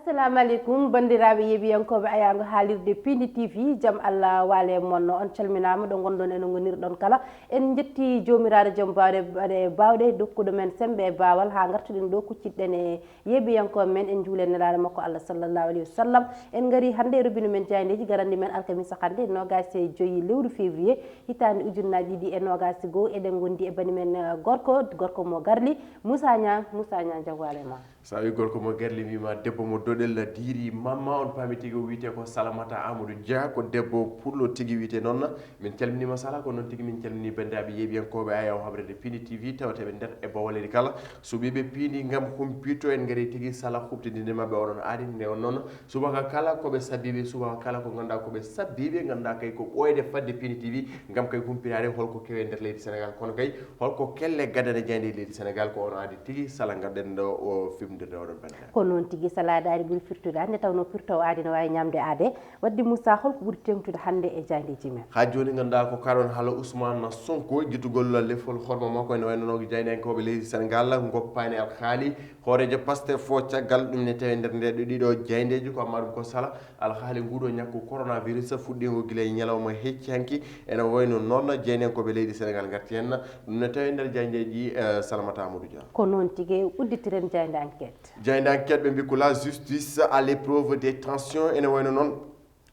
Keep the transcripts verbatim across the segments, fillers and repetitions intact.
Assalamu aleykum, banndiraaɓe yeeɓiyankooɓe ayaango haalirde Piindi T V, jam Allah waale e mon. On calminaama ɗo ngonɗon e no ngonirɗon kala. En njetti Joomiraaɗo jom baawɗe baɗe baawɗe, dokkuɗo men semmbe e baawal haa ngartuɗen ɗo kuccitɗen e yeeɓiyankooɓe men. En njuulen Nelaaɗo makko Allah sallallahu alayhi wa sallam. En ngari hannde e rubinu men jaayndeeji garandi men alkamisa hannde noogaas e joyi lewru février hitaande ujunnaaji ɗiɗi e noogaas e goo. Eɗen ngondi e bani men, eh, gorko, gorko mo garli, Moussa Niang. Moussa Niang, jam waale ma. Sa wi gorko mo garli, mbima debbo mo doɗel diiri mamma, on paami tigi o wiyete ko Salamata Amadou Dia, ko debbo pullo tigi wiyete noon. Min calminima Sala, ko noon tigi min calmini banndiraaɓe yeeɓiyankooɓe ayaw habrede Piindi T V tawateɓe nder e bawaleeji kala. Suɓiiɓe Piindi ngam humpito en ngari tigi Sala huɓtidinde maɓɓe oɗon aadi nde on noon. Subaka kala ko ɓe sabbiiɓe, subaka kala ko ngannduɗaa ko ɓe sabbiiɓe, ngannduɗaa kay ko ɓooyde fadde Piindi T V ngam kay humpitaade holko kewe nder leydi Sénégal. Kono kay holko kelle gadane jaaynde leydi Sénégal, ko on aadi tigi Sala ngarɗen ɗo o fimndirde oɗon banndiraaɓe. Ko noon tigi Sala aada aadi ɓuri firtude hannde, tawnoo firtoowo aadi no waawi ñaamde aade. Wadde Moussa, holko ɓuri teeŋtude hannde e jaayndeeji men? Haa jooni ngannduɗaa ko kaɗon haala Ousmane Sonko, jittugol lefol horma makko ene wayno no jaayndiyankooɓe leydi Sénégal ngoppaani alhaali hooreejo Pastef o caggal ɗum ne tawi nder nde ɗo ɗiɗo jaayndeeji ko amma ɗum ko Sala. Alhaali nguuɗo ñakku coronavirus fuɗɗiingo gila e ñalawma hecci hanki, ene wayno noon jaayndiyankooɓe leydi Sénégal ngarti heen. Ɗum ne tawi nder jaayndeeji, eh, Salamata Amadou Dia. Ko noon tigi, udditiren jaaynde Enquête. Jaaynde Enquête ɓe mbi ko la justice à l'épreuve des tensions, ene wayno noon.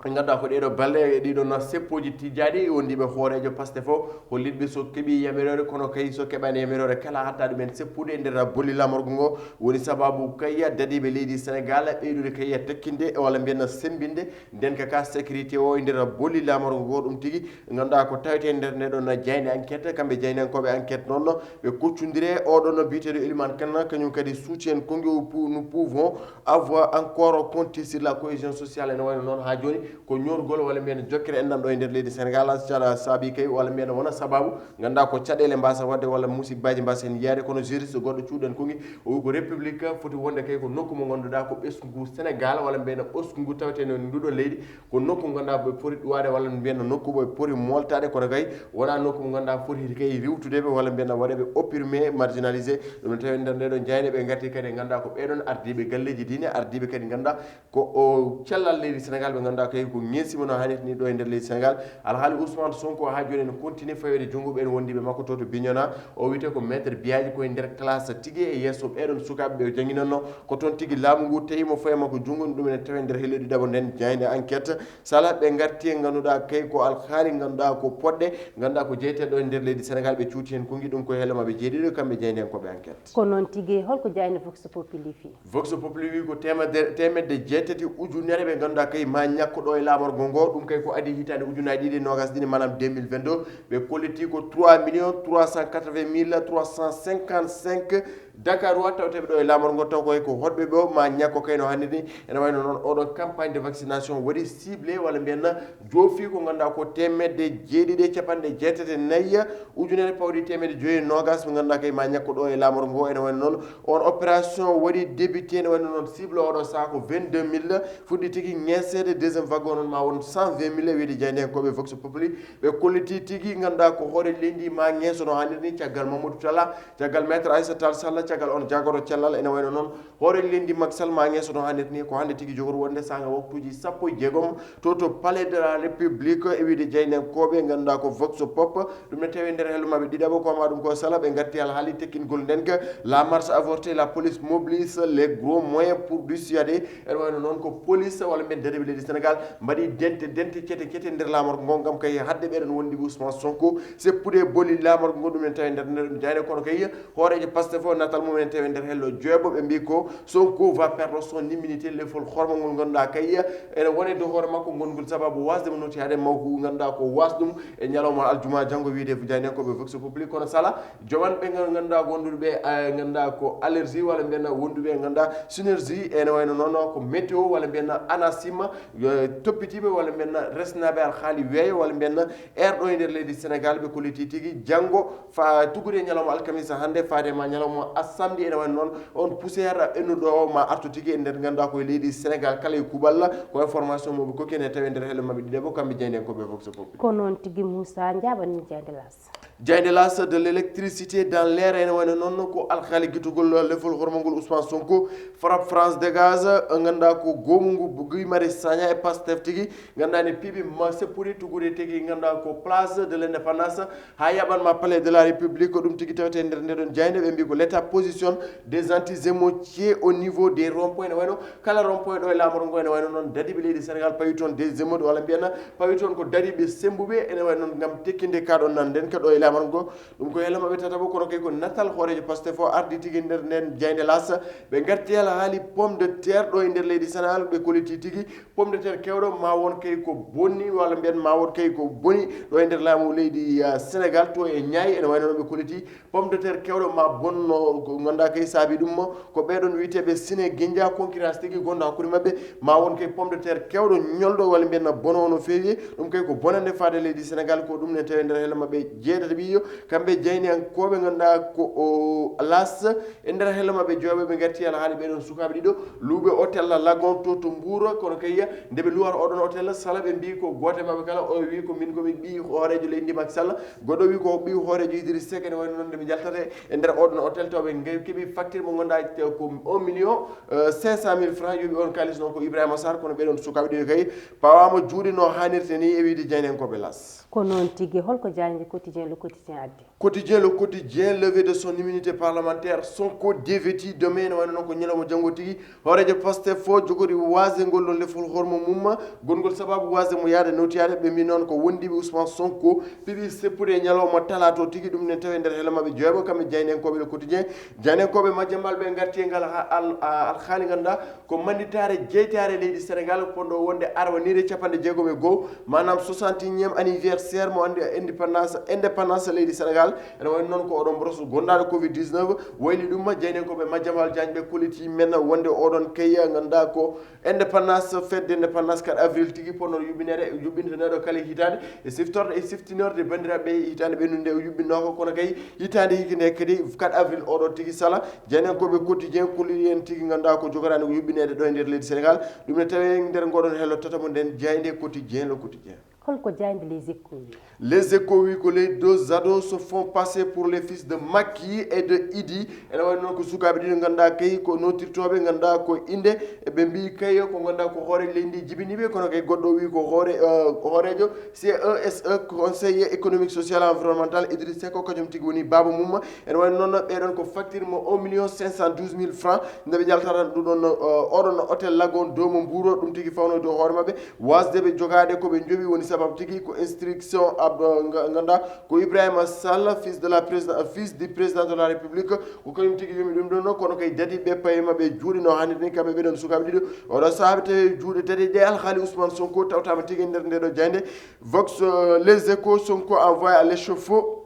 Ɓe ngannduɗaa ko ɗeɗo balɗe, ɗiɗo na seppooji tijjaaɗi wondiiɓe hooreejo Pastef o, hollitɓe so keɓi yamiroore, kono kay so keɓaani yamiroore kala hatta ɗumen seppude e nder bolli laamorgo ngo. Woni sababu kay dadiiɓe leydi Sénégal ɓeydude kay tekkinde walla mbiyen sembinde nden ka ka sécurité o e nder bolli laamorgo ngo. Ɗum tigi ngannduɗaa ko tawete nder nde ɗon jaaynde Enquête, kamɓe jaayndiyankooɓe Enquête noon ɓe koccundire oɗon biyeteeɗo Elimane Kane, kañum kadi soutien ko ngewu pou-, nous pouvons avoir encore compté sur la cohésion sociale. Ene wayno noon haa jooni ko ñoorgol walla mbiyen jokkere enɗan ɗo e nder leydi Sénégal, saabi kay walla mbiyen wona sababu ngannduɗaa ko caɗeele mbasa wadde walla musibbaaji mbasa heen yiyaade, kono juriste goɗɗo cuuɗen ko ngi o wi ko république foti wonde kay ko nokku mo ngannduɗaa ko ɓesngu Sénégal walla mbiyen ɓesngu taweteno e nduɗo leydi, ko nokku ngannduɗaa ɓe poti ɗuwaade walla mbiyen nokku ɓe poti moltaade, kono kay wona nokku mo ngannduɗaa foti kay riwtude ɓe walla mbiyen waɗa ɓe opprimé, marginalisé. Ɗum ne tawi nder nde ɗo jaaynde ɓe ngarti kadi ngannduɗaa ko ɓeɗon ardiiɓe galleeji diine, ardiiɓe kadi ngannduɗaa ko o cellal leydi Sénégal ɓe ngannduɗaa kay ko ŋeesima no hannirta ni ɗo e nder leydi Sénégal. Alhaali Ousmane Sonko haa jooni ene continue faweede junngo ɓeen wondiiɓe makko to to Bignona. O wiyete ko maître Biagi koye nder classe tigi e yeeso ɓeɗon sukaaɓe ɓe o jannginanno. Ko toon tigi laamu ngu tawi mo fawe makko junngo, ɗum ene tawe nder hello ɗiɗaɓo nden jaaynde Enquête. Sala ɓe ngarti e ngannduɗaa kay ko alhaali ngannduɗaa ko poɗɗe, ngannduɗaa ko jeyte ɗo e nder leydi Sénégal ɓe cuuti heen ko ngi ɗum ko hello maɓɓe jeeɗiɗo kamɓe jaayndiyankooɓe Enquête. Ko noon tigi, holko jaaynde Vox Populi fii? Vox Populi wi ko teemedere, teemedde jeetati ujunere ɓe ngannduɗaa kay ma ñakko ɗo e laamorgo ngo. Ɗum kay ko adii hitaande ujunnaaji ɗiɗi e noogaas ɗiɗi, maanaam deux mille vingt-deux. Ɓe kolliti ko trois millions trois cent quatre-vingt mille trois cent cinquante-cinq Dakarois tawteɓe ɗo e laamorgo ngo, taw koy ko hoɗɓe ɓe o ma ñakko kay no hannirta ni. Ene wayno noon oɗo campagne de vaccination waɗi ciblé walla mbiyen joofi ko ngannduɗaa ko teemedde jeeɗiɗi e capanɗe jeetati e nayi ujunere pawɗi teemedde joyi e noogaas ɓe ngannduɗaa kay ma ñakko ɗo e laamorgo ngo. Ene wayno noon on opération waɗi débuté, ene wayno noon cible oɗo saha ko vingt-deux mille fuɗɗi tigi ŋeeseede, deuxième vague o noon ma won cent vingt mille wiyde jaayndiyankooɓe Vox Populi. Ɓe kolliti tigi ngannduɗaa ko hoore leydi ma ŋeeso no hannirta ni caggal Mamadou Talla, caggal maître Aïssata Tall Sall, caggal on jagoro cellal ene wayno noon hoore leydi Macky Sall ma ŋeeso no hannirta ni ko hannde tigi jogori wonde saanga waktuuji sappo e jeegom to to Palais de la République e wiyde jaayndiyankooɓe ngannduɗaa ko Vox Pop. Ɗum ne tawi nder hello maɓɓe ɗiɗaɓo ko ma ɗum ko Sala ɓe ngarti alhaali tekkingol nden ka la marche avortée, la police mobilise les gros moyens pour dissuader. Ene wayno noon ko police walla mbiyen dadiiɓe leydi Sénégal mbaɗi dente dente cete cete nder laamorgo ngo ngam kay haɗde ɓeɗon wondiiɓe Ousmane Sonko seppude e bolli laamorgo ngo. Ɗum ne tawi nder nder ɗum jaaynde kono kay hooreejo Pastef o natal mum ene tawi nder hello joweeɓo ɓe mbi ko Sonko va perdre son immunité, lefol horma ngol ngannduɗaa kay ene wone dow hoore makko ngol ngol sababu wasde mo notiyaade mawku ngannduɗaa ko was ɗum e ñalawma aljuma janngo wiyde jaayndiyankooɓe Vox Populi. Kono Sala joman ɓe ngannduɗaa wonduɓe ɓe, eh, ngannduɗaa ko allergie walla mbiyen wonduɓe ngannduɗaa synergie ene wayno noon ko météo walla mbiyen ANACIM, yo toppitiiɓe walla mbiyen resnaaɓe alhaali weeyo walla mbiyen air ɗo e nder leydi Sénégal ɓe kolliti tigi janngo fa tugude e ñalawma alkamisa hannde faade ma ñalawma asamedi ene wayno noon on poussière ɓennuɗo o ma artu tigi e nder ngannduɗaa koye leydi Sénégal kala e kuuɓal. Ko information mo ɓe kokki ene tawi e nder hello maɓɓe ɗiɗaɓo kamɓe jaayndiyankooɓe Vox Populi. Ko noon tigi Moussa, njaaɓan min jaaynde L'As. Jaaynde L'As, de l'électricité dans l'air, ene wayno noon ko alhaali gitugol lefol hormagol Ousmane Sonko. Frappe France dégage, ngannduɗaa ko goomu ngu Guy Marius Sagna e Pastef tigi, ngannduɗaa ne piɓi ma seppuri tugude tigi, ngannduɗaa ko place de l'indépendance, haa yaɓan ma palais de la République. Ko ɗum tigi tawete e nder nde ɗon jaaynde. Ɓe mbi ko l'état position des anti-émeutiers au niveau des ronds-points, ene wayno kala rond-point ɗo e laamorgo ngo, ene wayno noon dadiiɓe leydi Sénégal pawi toon des émeutes, walla mbiyen pawi toon ko dadiiɓe semmbuɓe, ene wayno noon ngam tekkinde ka ɗon nan nden ka ɗo e laamorgo ngo. Ɗum ko hello maɓɓe tataɓo, kono kay ko natal hooreejo Pastef o ardi tigi nder nden jaaynde L'As. Ɓe ngarti alhaali pomme de terre ɗo e nder leydi Sénégal, ɓe kolliti tigi pomme de terre kewɗo ma won kay ko bonni, walla mbiyen ma won kay ko boni ɗo e nder laamu leydi, ah, Sénégal, to e Niayes, ene wayno noon ɓe kolliti pomme de terre kewɗo ma bonno, ko ngannduɗaa kay saabi ɗum ko ɓeɗon wiyeteeɓe Sine Guindia, concurrence tigi gonɗo hakkunde maɓɓe, ma won kay pomme de terre kewɗo ñolɗo, walla mbiyen na bono no feewi. Ɗum kay ko bonande faade leydi Sénégal, ko ɗum ne tawi nder hello maɓɓe jeetati ɓiyo, kamɓe jaayndiyankooɓe ngannduɗaa ko o L'As, e nder hello maɓɓe joweeɓe ɓe ngarti alhaali ɓeɗon sukaaɓe ɗiɗo luuɓe hôtel Lagon to, to Mbour, kono kay nde ɓe luwata oɗon hôtel, sala ɓe mbi ko gooto e maɓɓe kala o wi ko min ko mi ɓii hooreejo leydi Macky Sall, goɗɗo wi ko ɓii hooreejo Idriss Seck, ene wayno noon nde ɓe njaltata e nder oɗon hôtel taw ɓe nge-, keɓi facture mo ngannduɗaa ko un million, euh, cinq cent mille francs, yoɓi on kaalis noon ko Ibrahima Sarr, kono ɓeɗon sukaaɓe ɗiɗo kay pawama juuɗe no hannirta ni e wiyde jaayndiyankooɓe L'As. Ko noon tigi, holko jaaynde Quotidien, Le Quotidien addi? Quotidien, Le Quotidien, levée de son immunité parlementaire, Sonko dévêtu demain, ene wayno noon ko ñalawma janngo tigi. Hooreejo Pastef o jogori waasde ngol ɗon lefol hormo mum, gongol sababu waasde mo yahde notiyaade, ɓe mbi noon ko wondiiɓe Ousmane Sonko piɓi seppude e ñalawma talaata o tigi, ɗum ne tawi nder hello maɓɓe joweeɓo, kamɓe jaayndiyankooɓe Le Quotidien. Jaayndiyankooɓe Madiambal ɓe ngarti e ngal ha-, al-, a-, alhaali ngannduɗaa ko mannditaare jeytaare leydi Sénégal, ponɗo wonde arwanire capanɗe jeegom e goo, maanaam soixante et unième anniversaire mo anndi indépendance, indépendance leydi Sénégal. Ene wayno noon ko oɗon mboros gondaaɗo covid dix-neuf, wayli ɗum ma jaayndiyankooɓe Madiambal Diagne ɓe kolliti men wonde oɗon kay ngannduɗaa ko indépendance, fête d'indépendance quatre avril tigi ponnoɗo yuɓɓineede, yuɓɓintaneeɗo kala hitaande, e siftorɗe e siftinorde banndiraaɓe hitaande ɓennude nde o yuɓɓinnoo ko, kono kay hitaande hikinde kadi quatre avril oɗo tigi sala. Jaayndiyankooɓe Quotidien kolliti en tigi ngannduɗaa ko jogoraade ko yuɓɓineede ɗo e nder leydi Sénégal. Ɗum ne tawi nder ngoɗon hello tataɓo nden jaaynde Quotidien, Le Quotidien. Holko jaaynde Les Échos wi? Les Échos wi ko les deux ados se font passer pour les fils de Macky et de Idi. Ene wayno noon ko sukaaɓe ɗiɗo ngannduɗaa kay ko nootirtooɓe, ngannduɗaa ko innde, ɓe mbi kay ko ngannduɗaa ko hooreejo leydi ndi jibini ɓe, kono kay goɗɗo wi ko hoore, euh, hooreejo C E S E, Conseil économique, social et environnemental, Idriss Seck, ko kañum tigi woni baaba mum. Ene wayno noon ɓeɗon ko facture mo un million cinq cent douze mille francs, nde ɓe jaltata ɗum ɗon, euh, oɗon hôtel Lagon dow mo Mbour, ɗum tigi fawno dow hoore maɓɓe. Waasde ɓe jogaade ko ɓe njoɓi woni sababu tigi ko instruction ab-, nga-, ngannduɗaa ko Ibrahima Sall, fils de la président, fils du président de la République, ko kañum tigi yomi ɗum ɗon, kono kay dadiiɓe pawi maɓɓe juuɗe no hannirta ni, kamɓe ɓeɗon sukaaɓe ɗiɗo. Oɗo saabi tawi juuɗe dadiiɗe ɗe alhaali Ousmane Sonko tawtama tigi e nder nde ɗo jaaynde. Vox, euh, Les Échos, Sonko envoyé à l'échafaud.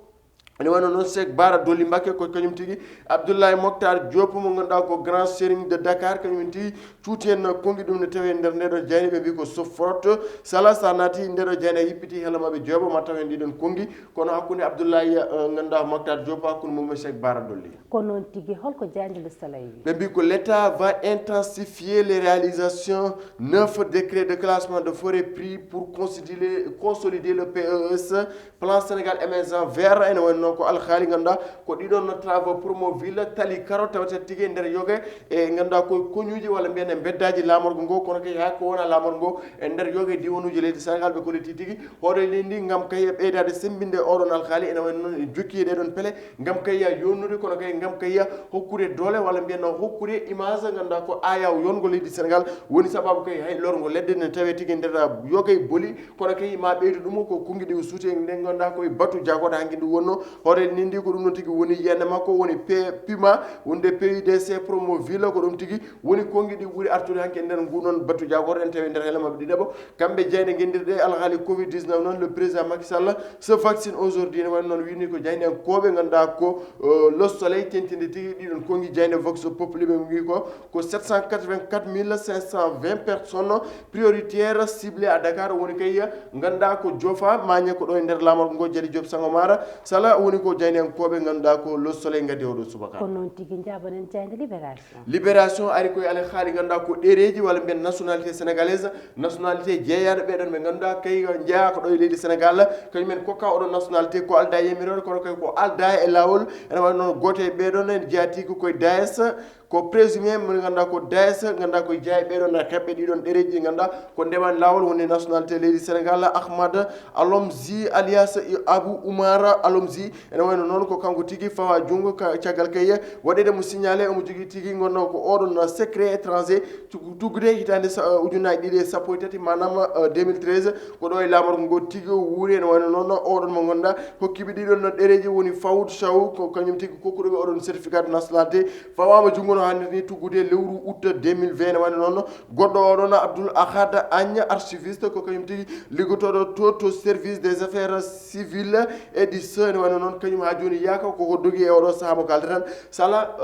Ene wayno noon Cheikh Bara Dolly Mbacké, ko kañum tigi Abdoulaye Moctar Diop mo ngannduɗaa ko grand serigne de Dakar, kañum tigi cuuti en konngi, ɗum ne tawi e nder nde ɗo jaaynde, ɓe mbi ko Sofrot. Sala sa naati nde ɗo jaaynde a yippiti hello maɓɓe joweeɓo ma taw en ɗiɗon konngi, kono hakkunde Abdoulaye, euh, ngannduɗaa Moctar Diop, hakkunde mum e Cheikh Bara Dolly. Ko noon tigi, holko jaaynde Le Soleil wi? Ɓe mbi ko l'État va intensifier les réalisations, neuf décrets de classement de forêt pris pour consolider, consolider le P E S, Plan Sénégal Émergent Vert, ene wayno noon ko alhaali ngannduɗaa ko ɗiɗon no travaux Promoville, tali karo tawata tigi e nder yoge, e ngannduɗaa ko koñuuji walla mbiyen e mbeddaaji laamorgo ngo, kono kay haa ko wona laamorgo ngo e nder yoge diwanuuji leydi Sénégal, ɓe kolliti tigi hooreejo leydi ndi ngam kay e ɓeydaade semmbinde oɗon alhaali, ene wayno noon e jokki e ɗeɗon pele ngam kay ya yonnude, kono kay ngam kay ya hokkude doole walla mbiyen no hokkude image ngannduɗaa ko ayaw yongo leydi Sénégal woni sababu kay hay lorgo ledde ne tawe tigi nder yoge boli. Kono kay ma ɓeydu ɗum ko konngi ɗi o suuti e nde ngannduɗaa koye batu jagorɗo hanki ndu wonno. Hoore ni ndi ko ɗum noon tigi woni yiyannde makko woni P-, pima wonde P U D C Promoville, ko ɗum tigi woni konngi ɗi ɓuri artude hanki e nder ngu noon batu jagorɗo en tawi nder hello maɓɓe ɗiɗaɓo. Kamɓe jaaynde ngenndirɗe alhaali covid dix-neuf noon, le président Macky Sall se vaccine aujourd'hui, ne wayno noon wini ko jaayndiyankooɓe ngannduɗaa ko, euh, Le Soleil tentinde tigi ɗiɗon konngi jaaynde Vox Populi ɓe ngi ko, ko sept cent quatre-vingt-quatre mille cinq cent vingt personnes prioritaires ciblées à Dakar woni kay ngannduɗaa ko jofa maañe ko ɗo e nder laamorgo ngo Jali Diop Sangomar. Sala Woni ko jayniyankooɓe ngannduɗaa ko Le Soleil ngaddi oɗo subaka. Ko noon tigi, njaabanen jaynde Libération. Libération ari koye alhaali ngannduɗaa ko ɗereeji walla mbiyen nationalité sénégalaise, nationalité jeeyaaɗo ɓeɗon ɓe ngannduɗaa kay njeyaa ko ɗo e leydi Sénégal, kañumen kokka oɗon nationalité ko alda e yamiroore kono kay ko alda e laawol. Ene waɗi noon gooto e ɓeɗon en jeyaa tigi koye daes, ko présumé mo ngannduɗaa ko daes, ngannduɗaa ko jeyaa e ɓeɗon kamɓe ɗiɗon ɗereeji ɗi ngannduɗaa ko ndewani laawol woni nationalité leydi Sénégal. Ahmad Alomzi alias Abou Oumar Alomzi, ene wayno noon ko kanko tigi fawa junngo caggal kay waɗede mo signalé omo jogii tigi ngonno ko oɗon secret étranger tuggude hitaande ujunnaji ɗiɗi e sappo e tati manam deux mille treize. Ko ɗo e laamorgo ngo tigi o wuuri. Ene wayno noon oɗon mo ngannduɗaa hokkiɓe ɗiɗon ɗereeji woni Fawoud Sow, ko kañum tigi kokkuɗoɓe oɗon certificat de nationalité, fawama junngo no hannirta ni tuggude lewru août deux mille vingt. Ene wayno noon goɗɗo oɗon Abdoul Ahad Agne, archiviste, ko kañum tigi liggotoɗo to to service des affaires civiles et du soin. Ene wayno noon kañum ha joni yaka koko dogi e oɗo saaha mo kaldaten sala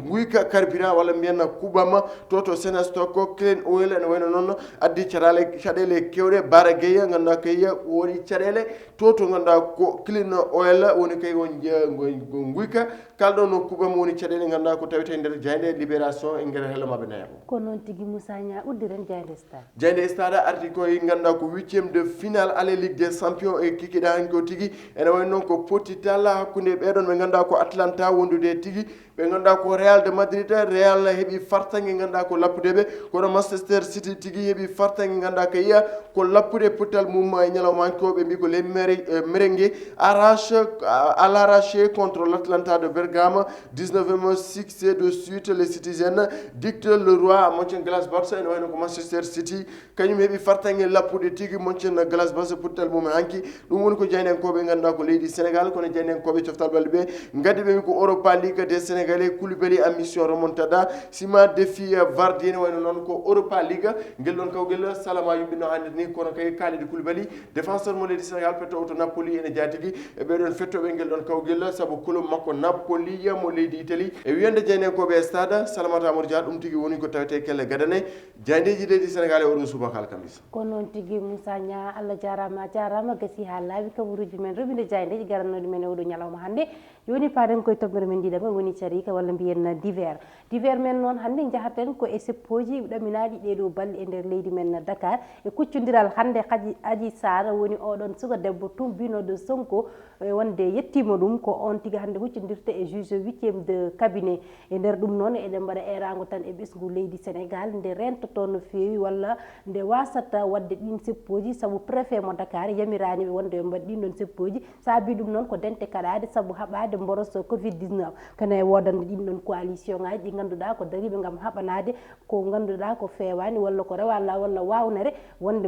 guyka carburant walla mbiyen kuɓama to to Senestoc Clean Oil. Ene wayno noon addi caɗale caɗele kewɗe. Bara Gueye ngannduɗaa kay woni caɗele to to ngannduɗaa ko Clean Oil woni kay on guyka kalɗo no kuɓam woni caɗele ngannduɗaa ko tawete nder jayde Libération e nder hello maɓɓe nayaɓo. Ko noon tigi Moussa Niang uddiren jayde Stade. Jayde Stade arti koye ngannduɗaa ko huitième de finale aller Ligue des champions e kikiɗa hanki o tigi. Ene wayno noon ko pottital hakkunde ɓeɗon ɓe ngannduɗaa ko Atlanta wondude e tigi ɓe ngannduɗaa ko Real de Madrid. Real heɓi fartange ngannduɗaa ko lappude ɓe kono Manchester City tigi heɓi fartange ngannduɗaa ko iya ko lappude pottal mum e ñalawma hanki o ɓe mbi ko les merengue arrache à l'arraché contre l'Atlanta de Bergame. Dix-neuvième succès de suite les Citizens dicte le roi à Mönchengladbach. Ene wayno ko Manchester City kañum heɓi fartange lappude tigi Mönchengladbach pottal mum e hanki. Ɗum woni ko jayniyankooɓe ngannduɗaa ko leydi Sénégal kono jayniyankooɓe coftal ɓalli ɓe ngaddi ɓe ko Europa League des Sénégalais Koulibaly en mission remontada sima défi Vardy. Ene wayno noon ko Europa League ngel ɗon kawgel salama yuɓɓino hannde ni kono kay Kalidou Koulibaly défenseur mo leydi Sénégal fetto oto Napoli ene jatigi e ɓeɗon fettoɓe ngel ɗon kawgel sabu club makko Napoli mo leydi Italie e wiyande jayniyankooɓe e stade Salamata Amadou Dia. Ɗum tigi woni ko tawete kelle gadane jaydeji leydi Sénégal e oɗo subaka alkamisa. Ko noon tigi Moussa Niang, Allah jaaraama a jaaraama, gasi haa laaɓi kabaruuji men roɓinde jaayndeeji garanooɗi men e oɗo ñalawma hannde. Jooni paaɗen koye toɓɓere men ndiɗaɓe woni cariika walla mbiyen divers. Divers men noon hannde njahaten ko e seppooji ɗaminaaɗi ɗee ɗoo balɗe e nder leydi men Dakar e kuccondiral hannde Adji Sarr woni oɗon suka debbo tumbinooɗo Sonko e wonde yettiima ɗum ko oon tigi hannde huccondirta e juge huitième de cabinet. E nder ɗum noon eɗen mbaɗa eeraango tan e ɓesngu leydi Sénégal nde rentotoo no feewi walla nde waasata waɗde ɗiin seppooji sabu préfet mo Dakar yamiraani ɓe wonde ɓe mbaɗa ɗiin ɗoon seppooji. Saabii ɗum noon ko dente kaɗaaɗe sabu haɓaade mboros covid dix-neuf. Kono e woodande ɗiin ɗoon coalition ŋaaji ɗi ngannduɗaa ko dariiɓe ngam haɓanaade ko ngannduɗaa ko feewaani walla ko rewaani laawol walla waawnere wonde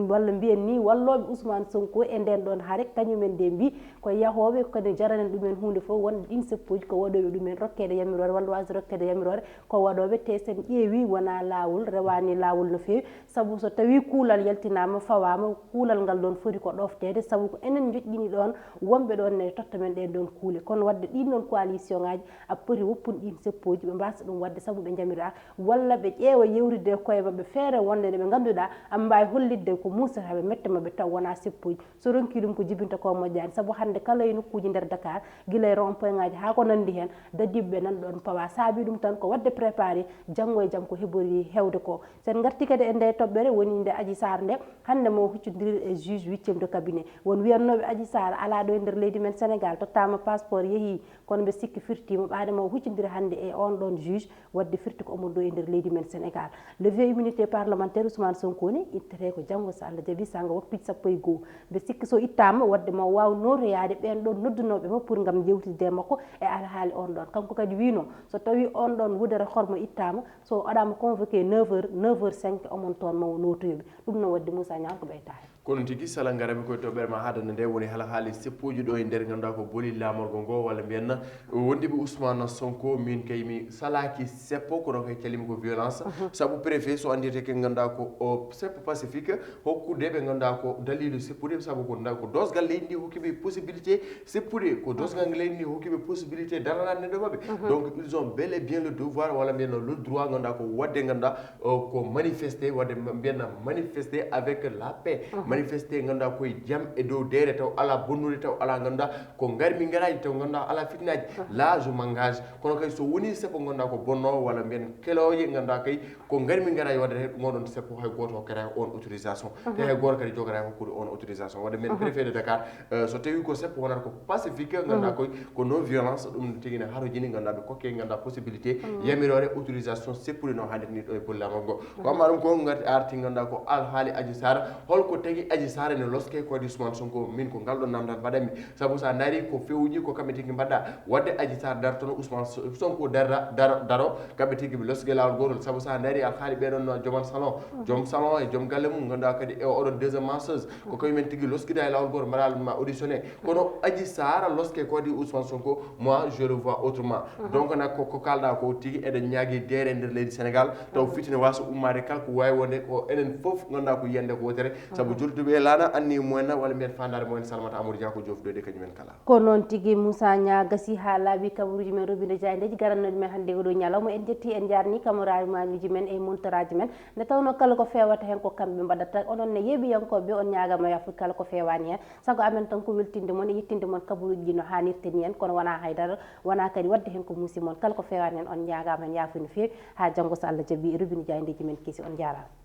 walla mbiyen ni wallooɓe Ousmane Sonko e ndeen ɗoon hare kañumen nde mbii ko yahooɓe kadi jaranen ɗumen huunde fof wonde ɗiin seppooji ko waɗooɓe ɗumen rokkeede yamiroore walla waasde rokkeede yamiroore ko waɗooɓe te sen ƴeewi wonaa laawol rewaani laawol no feewi. Sabu so tawii kuulal yaltinaama fawaama kuulal ngal ɗoon foti ko ɗoofteede sabu ko enen njoƴƴini ɗoon wonɓe ɗoon ne totta men ɗeen ɗoon kuule kono waɗde ɗiin ɗoon coalition ŋaaji a poti woppude ɗiin seppooji ɓe mbaasa ɗum waɗde sabu ɓe njamiraa walla ɓe ƴeewa yewtidde e koye maɓɓe feere wonde nde ɓe ngannduɗaa aɓe mbaawi hollitde ko muusata ɓe mette maɓɓe taw wonaa seppooji. So ronkii ɗum ko jibinta ko moƴƴaani sabu hannde kala e nokkuuji nder Dakar gila e rond point ŋaaji haa ko nanndi heen dadiiɓe ɓe nan ɗoon pawa saabii ɗum tan ko waɗde préparé janngo e jam ko heɓori heewde ko. So en ngartii kadi e ndee toɓɓere woni nde Adji Sarr nde hannde mo huccondirir e juge huitième de cabinet won wiyatnooɓe Adji Sarr alaa ɗo e nder leydi men Sénégal tottaama passeport yehii kono mbe sikki firtiima ɓaade mo huccondira hannde e oon ɗoon juge waɗde firti ko omo ɗo e nder leydi men Sénégal. Le vieux immunité parlementaire Ousmane Sonko ne ittetee ko janngo so Allah jaɓi saanga waktuuji sappo e goo. Mbe sikki so ittaama waɗde ma waaw nootoyaade ɓeen ɗoon noddunooɓe mo pour ngam yewtidde e makko e alhaali oon ɗoon. Kanko kadi wiino so tawii oon ɗoon wudere hormo ittaama so o waɗaama convoqué neuf heures neuf heures cinq omon toon mawo nootoyoɓe. Ɗum noon waɗde Moussa Niang ko ɓeytaare. Kono tigi sala ngaraɓe koye toɓɓere ma haadande nde woni hala haali seppuuji ɗo e nder ngannduɗaa ko booli laamorgo ngo walla mbiyen wondiɓe Ousmane Sonko min kay mi salaaki seppo kono kay calimi ko violence sabu préfet so andirte ke ngannduɗaa ko o seppo pacifique hokkude ɓe ngannduɗaa ko dalilu seppude sabu ko ko dosgal leydi ndi hokkiɓe possibilité seppude ko dosgal leydi ndi hokkiɓe possibilité daranaade neɗɗo maɓɓe donc ils ont bel et bien le devoir walla mbiyen le droit ngannduɗaa ko waɗde ngannduɗaa ko manifester waɗde mbiyen manifester avec la paix. manifesté ngannduɗaa koye jam e dow deere taw alaa bonnude taw alaa ngannduɗaa ko ngarmi ngaraaji taw ngannduɗaa alaa fitnaaji. Là je m'engage. Kono kay so wonii seppo ngannduɗaa ko bonnoowo walla mbiyen kelooje ngannduɗaa kay ko ngarmi ngaraaji waɗde heen ɗum oɗon seppo hay gooto hokkata on autorisation te hay gooto kadi jogata hokkude on autorisation waɗde men préfet de Dakar. So tawi ko seppo wonata ko pacifique ngannduɗaa koye ko non violence ɗum tigi ne harojini ngannduɗaa ɓe kokke ngannduɗaa possibilité yamiroore autorisation seppude no hannde ni ɗo e bollaango ngo. Ko amma ɗum ko ngati arti ngannduɗaa ko alhaali Adji Sarr. Holko tagi Adji Sarr ene loske ko waɗi Ousmane Sonko min ko ngal ɗo namdal mbaɗanmi sabu sa ndaari ko fewuji ko kamɓe tigi mbaɗɗa waɗde Adji Sarr dartono Ousmane Sonko darra daro daro kamɓe tigi ɓe loske laawol gootol sabu sa ndaari alhaali ɓeɗon joman salon joom salon e joom galle mum ngannduɗaa kadi e oɗon deuxième masseuse ko kañum en tigi loskida e laawol gootol mbaɗa ma auditionné kono Adji Sarr loske ko waɗi Ousmane Sonko moi je le vois autrement. Donc nag ko ko kalɗa ko tigi eɗen ñaagi deere e nder leydi Sénégal taw fitine wasa ummaade kala ko wawi wonde ko enen fof ngannduɗaa ko yiyande ko wotere sabu joltuɓe laana anni mumen walla mbiyen fandare mumen Salamata Amadou Dia ko jofɗoyde kañum en kala. Ko noon tigi Moussa Niang gasi haa laaɓi kabaruuji men robindo jaayndeeji garannoɗi men hannde oɗo ñalawma en njetti en njaarni kamaraaji men e montoraaji men nde tawnoo kala ko feewata heen ko kamɓe mbaɗata onon ne yeeɓiyankooɓe on ñaagaama yaafude kala ko feewaani heen sago amen tan ko weltinde mon e yettinde mon kabaruuji ɗi no haanirta ni en kono wonaa haydara wonaa kadi waɗde heen ko muusi mon kala ko feewaani heen on ñaagaama heen yaafude no feewi haa janngo so Allah jaɓi robindo jaayndeeji men keesi on njaaraama.